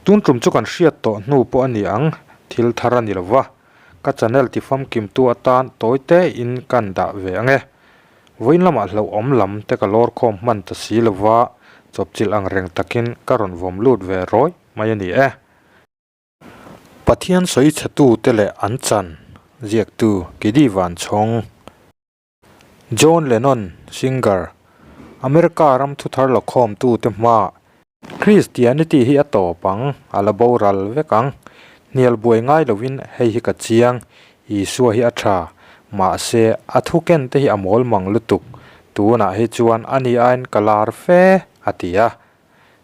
Tun tum chu kan hriat tawh hnu pawh a ni ang, thil thar a ni lo va, ka channel tifamkimtu atan tawi te in kan dah ve ang e. Vawiin lamah hlauhawm lam te ka lawr khawm hman ta si lo va, chawpchilh ang reng takin ka rawn vawm lut ve rawi mai a ni e. Pathian sawi chhetute leh an chan ziaktu Kidi Vanchhawng. John Lennon, singer, America ram thuthar la khawmtute hmaah Christianity hi a tawp ang, a la boral vek ang. Hnial buai ngai lovin hei hi ka chiang, Isua hi a tha, mahse a thu ken te hi a mawl mang lutuk, tunah hi chuan a ni aiin ka lar fe, a ti a.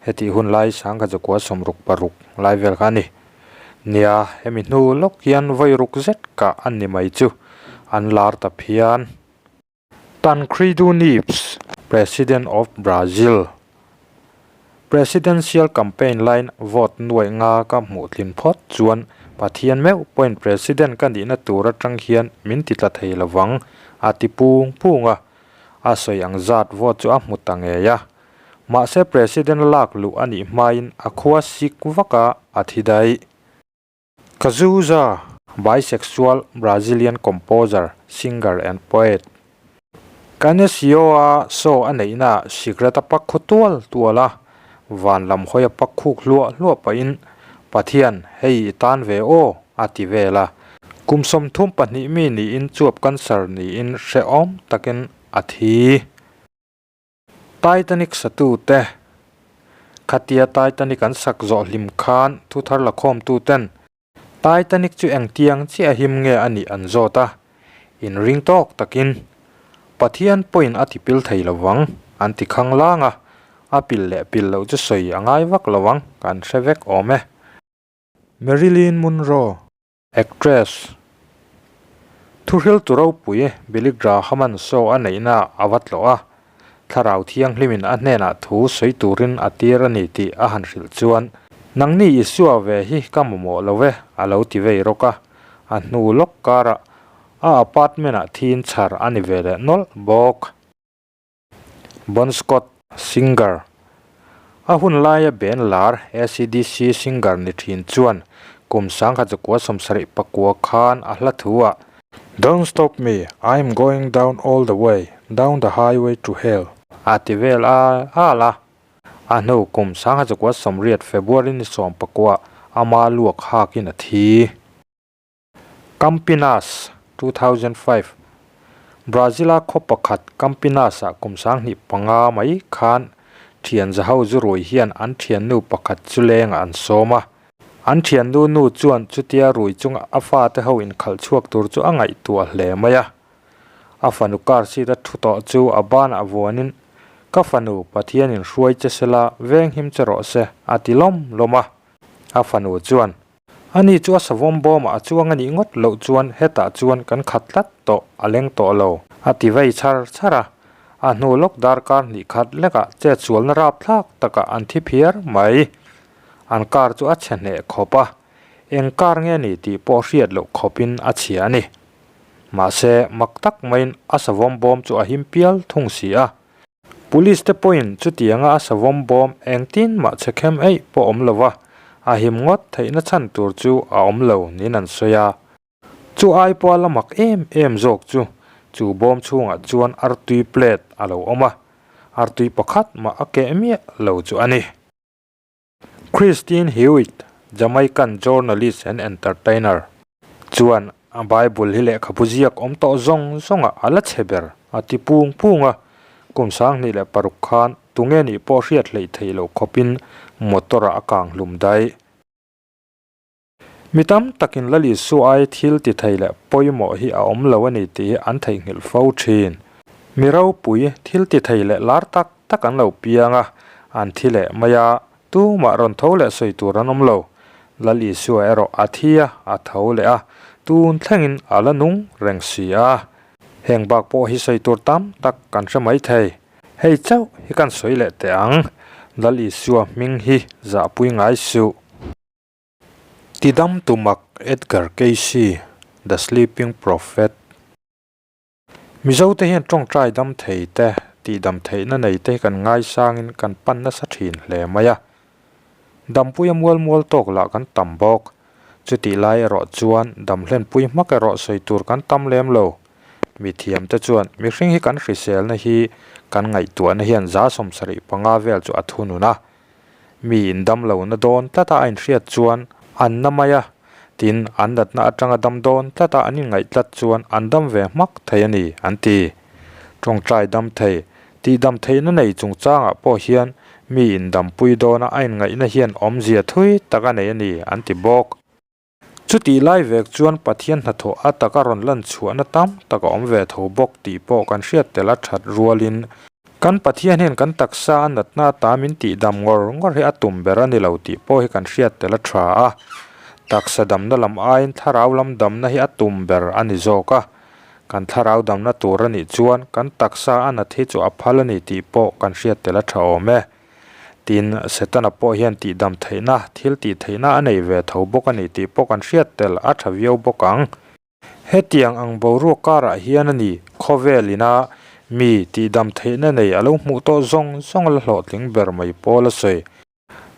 Hetih hun lai sangkhat zakua 66 lai vel kha a ni. Nia, hemi hnu lawk hian vawi ruk zet kah a ni mai chu an lar ta phian. Tancredo Neves, President of Brazil. Presidential campaign laiin vote nuaih nga ka hmuh tlin phawt chuan Pathian meuh pawhin President ka nihna tur atang hian min ti tla thei lovang, a ti pung pung a. A sawi ang zat vote chu a hmu ta ngei a. Mahse President lak luh a nih hmain a khua sik vak a, a thi daih. Cazuza, bisexual Brazilian composer, singer and poet. Canesio-a show a neihnaah sikret a pak khu tual tual a, van lam hawi a pak khuk hluah hluah pahin, Pathian, hei i tan ve aw, a ti vel a. Kum 32 mi niin chuap cancer niin hrehawm takin a thi. Titanic satute, Khatia Titanic an sak zawh hlim khan thuthar la khawmtuten Titanic chu engtiang chiah him nge a nih an zawt a, inring tawk takin Pathian pawhin a tipil thei lo vang an ti khang lang a, a pil leh pil loh chu sawi a ngai vak lo ang kan hre vek awm e. Marilyn Monroe. Actress, Thuhriltu ropui Billy Graham-a'n show a neihna a va tlawh a, Thlarau Thianghlimin a hnenah thu sawi turin a tir a ni tih a han hrilh chuan, Nangni Isua ve hi ka mamawh lo e, a lo ti vei rawk a, a hnu lawk karah a apartment-ah thiin chhar a ni ve leh nawlh bawk. Bon Scott, singer, A hun laia band lar AC/DC singer ni thin chuan kum 1979 khan a hla thu ah, Don't stop me, I'm going down all the way, down the highway to hell. A ti vel al al a. A hnu kum 1980 February ni 19 ama luak hakin a thi. Campinas, 2005, Brazil-a khaw pakhat Campinas-ah kum 25 mai khan thian zaho zu rui hian an thiannu pakhat chu lengah an sawm a. An thiannu nu chuan chutia rui chunga a fate ho inkhalh chhuak tur chu a ngaihtuah hle mai a. A fanu car seat a thu tawh chu a banah vuanin, Ka fanu, Pathianin hruai che sela venghim che rawh se, a ti lawm lawm a. A fanu chuan, Ani chu a savawm bawmah a chuang a nih ngawt loh chuan hetah chuan kan khat tlat tawh a leng tawh lo, a ti vei chhar chhar a. A hnu lawk darkar hnih khat lekah chetsualna rapthlak takah an thi phiar mai. An car chu a chhe hneh khawp a, eng car nge ni tih pawh hriat loh khawpin a chhia a ni. Mahse, mak tak maiin a savawm bawm chu a him pial thung si a. Police te pawhin chutianga a savawm bawm engtin mah che khem eih pawh awm lo va, a him ngawt theihna chhan tur chu a awm lo niin an sawi a. Chu ai pawha la mak em em zawk chu, chu bawm chhungah chuan artui plate a lo awm a, artui pakhat mah a keh miah lo chu a ni. Christine Hewitt, Jamaican journalist and entertainer, chuan a Bible hi lehkhabu ziak awm tawh zawng zawngah a la chhe ber a ti pung pung a, kum 2006 khan tunge nih pawh hriat hleih theih loh khawpin motor-ah a kang hlum daih. Mi tam takin Lal Isua ai thil ti thei leh pawimawh hi a awm lo a ni tih hi an theihnghilh fo thin. Mi ropui, thil ti thei leh lar tak tak an lo piang a, an thi leh mai a, tumah rawn tho leh sawi tur an awm lo. Lal Isua erawh a thi a, a tho leh a, tun thlengin a la nung reng si a. Heng bak pawh hi sawi tur tam tak kan hre mai thei. Hei chauh hi kan sawi leh teh ang. Lal Isua hming hi zahpui ngai suh. Tidam Tumak Edgar Cayce, The Sleeping Prophet. Mizote hian tawngtai dam thei te, tihdam theihna nei te hi kan ngaisangin kan pan nasa thin hle mai a. Dampuia mual mual tawk lah kan tam bawk. Chutih lai erawh chuan dam hlenpui hmak erawh sawi tur kan tam lem lo. Mithiamte chuan mihring hi kan hriselna hi kan ngaihtuahna hian 75% vel chu a thunun a. Mi in dam lohna dawn tlata a inhriat chuan an na mai a, tin an natna atanga dam dawn tlata an inngaih tlat chuan an dam ve hmak thei a ni, an ti. Tawngtai dam thei, tihdam theihna nei chungchangah pawh hian mi in dampui dawna a inngaihna hian awmzia thui tak a nei a ni, an ti bawk. Chutih lai vek chuan Pathian hnathawh a taka rawn lan chhuahna tam tak a awm ve tho bawk tih pawh kan hriat tel a that rualin kan Pathian hian kan taksa a natna ata min tihdam ngawr ngawr hi a tum ber a ni lo tih pawh hi kan hriat tel a tha a. Taksa damna lam aiin thlarau lam damna hi a tum ber a ni zawk a. Kan thlarau damna tur a nih chuan kan taksa a nat hi chu a phal a ni tih pawh kan hriat tel a tha awm e. Tin, Setana pawh hian tihdam theihna, thil tih theihna a nei ve tho bawk a ni tih pawh kan hriat tel a tha viau bawk ang. Hetiang ang boruak karah hian a ni khawvel ina mi tihdam theihna nei a lo hmuh tawh zawng zawng la hlawhtling ber mai pawl a sawi.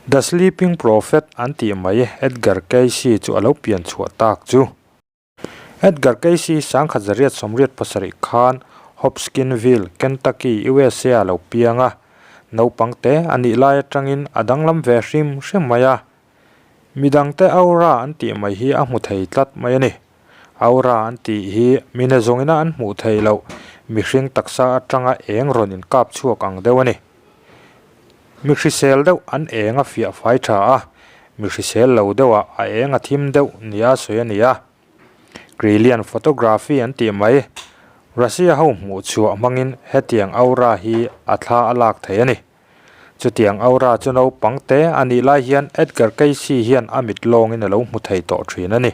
The Sleeping Prophet an tih mai Edgar Cayce chu a lo pian chhuah tak chu. Edgar Cayce 1987 khan Hopkinsville, Kentucky, USA a lo piang a. Naupang te a nih lai atangin a danglam ve hrim hrim mai a. Midangte aura an tih mai hi a hmu thei tlat mai a ni. Aura an tih hi mine zawngina an hmuh theih loh mihring taksa atanga eng rawn inkap chhuak ang deuh a ni. Mi hrisel deuh an eng a fiah fai tha a, mi hrisel lo deuhah a eng a thim deuh nia sawi a ni a. Kirlian photography an tih mai, Russia ho hmuh chhuah hmangin hetiang aura hi a thla a lak thei a ni. Chutiang aura chu naupang te a nih lai hian Edgar Cayce hian a mit lawngin a lo hmu thei tawh thin a ni.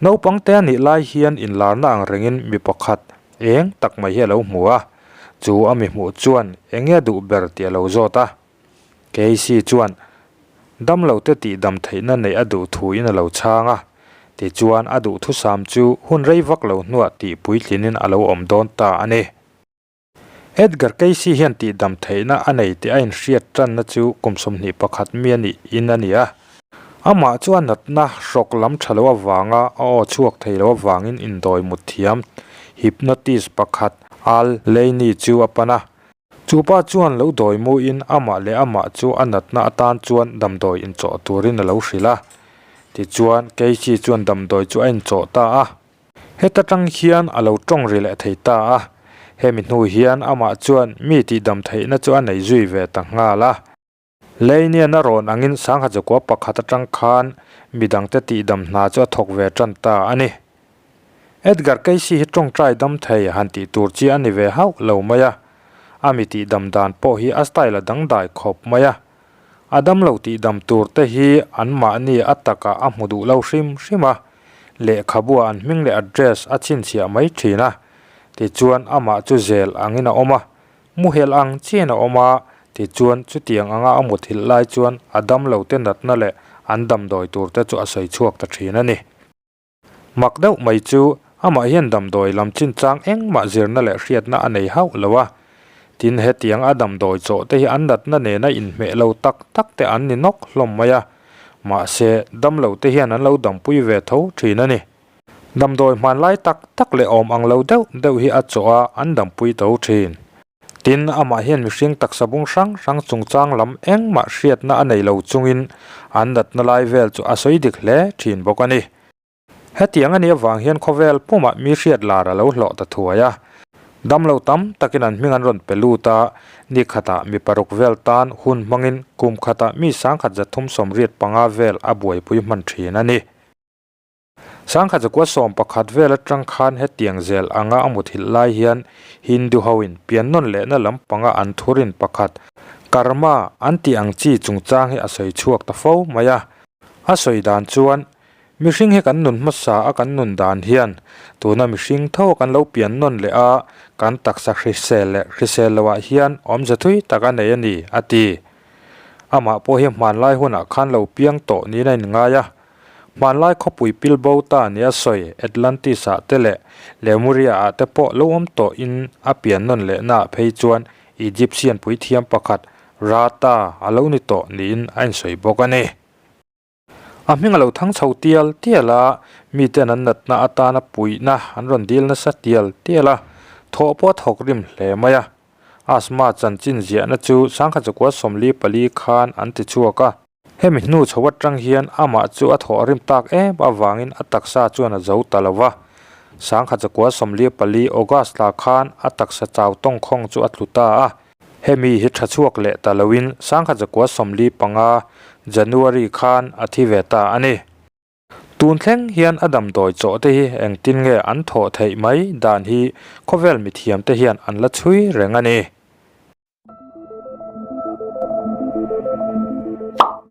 Naupang te a nih lai hian inlarna ang rengin mi pakhat eng tak mai hi a lo hmu a, chu a mi hmuh chuan eng nge duh ber tih a lo zawt a. Casey chuan damlo te tih dam theihna neih a duh thuin a lo chhang a, tichuan a duhthusam chu hun rei vak lo hnuah tih puitlinin a lo awm dawn ta a ni. Edgar Cayce hian tihdam theihna a nei tih a inhriat tanna chu kum 21 mi a nih in a ni a. Amah chu a natna hrawk lam tha lo avanga a aw chhuak thei lo avangin indawi mut thiam hypnotist pakhat Al Laney chu a pan a. Chu pa chuan lo dawi muin amah leh amah chu a natna atan chuan damdawi inchawh turin a lo hrilh a. Tichuan Cayce chuan damdawi chu a inchawh ta a. Heta tang hian a lo tawng ri leh thei ta a, hemi hnu hian amah chuan mi tihdam theihna chu a nei zui ve ta nghal a. Leinian a rawn angin sangha chakua pakhat atang khan midangte tihdam hna chu a thawk ve tan ta a ni. Edgar Cayce hi tawngtai dam thei han tih tur chi a ni ve hauh lo mai a, a mi tihdam dan pawh hi a style a dangdai khawp mai a. A damlo tihdam tur te hi anmahni a takah a hmu duh lo hrim hrim a, lehkhabua an hming leh address a chhinchhiah mai thin a, tichuan amah chu zel angin a awm a, muhel ang chian a awm a, tichuan chutiang anga a muthilh lai chuan a damlo te natna leh an damdawi tur te chu a sawi chhuak ta thin a ni. Mak deuh mai chu amah hian damdawi lam chinchang engmah zirna leh hriatna a nei hauh lo a, tin hetiang a damdawi chawh te hi an natna nena inhmeh lo tak tak te an ni nawk hlawm mai a, Mahse, damlo te hian an lo dampui ve tho thin a ni. Damdawi hmanlai tak tak leh awm ang lo deuh deuh hi a chawh a, an dampui tho thin. Tin, amah hian mihring taksa bung hrang hrang chungchang lam engmah hriatna a nei lo chungin an natna lai vel chu a sawi dik hle thin bawk a ni. Hetiang a nih avang hian khawvel pumah mi hriat lar a lo hlawh ta thuai a. Damlo tam takin an hming an rawn pe lut a, ni khatah mi paruk vel tan hun hmangin kum khatah mi 1385 vel a buaipui hman thin a ni. 1911 vel atang khan hetiang zel anga a muthilh lai hian Hindu hoin piannawn lehna lampanga an thurin pakhat, Karma, an tih ang chi chungchang hi a sawi chhuak ta fo mai a. A sawi dan chuan Mihring hi kan nun hmasa a kan nun dan hian tuna mihring tho a kan lo pian nawn leh a, kan taksa hrisel leh hrisel loh ah hian awmze thui tak a nei a ni, a ti. Amah pawh hi hmanlai hunah khan lo piang tawh niin a inngai a. Hmanlai khawpui pilbo ta nia sawi Atlantis ah te leh Lemuria ah te pawh lo awm tawh in a pian nawn leh naah phei chuan Egyptian puithiam pakhat Rata a lo ni tawh niin a insawi bawk a ni. A hming a lo thang chho tial tial a, miten an natna atana puihna an rawn dil nasa tial tial a, thawh pawh a thawk rim hle mai a. Asthma chanchin ziahna chu sangkhat zakua 44 khan an ti chhuak a. Hemi hnu chho atang hian amah chu a thawh rim tak em avangin a taksa chuan a zo ta lo va. Sangkhat zakua 44 August tla khan a taksa chau tawngkhawng chu a tlu ta a. Hemi hi tha chhuak leh ta loin sangkhat zakua 45 January khan a thi ve ta a ni. Tun thleng hian a damdawi chawh te hi engtin nge an thawh theih mai dan hi khawvel mithiam te hian an la chhui reng a ni.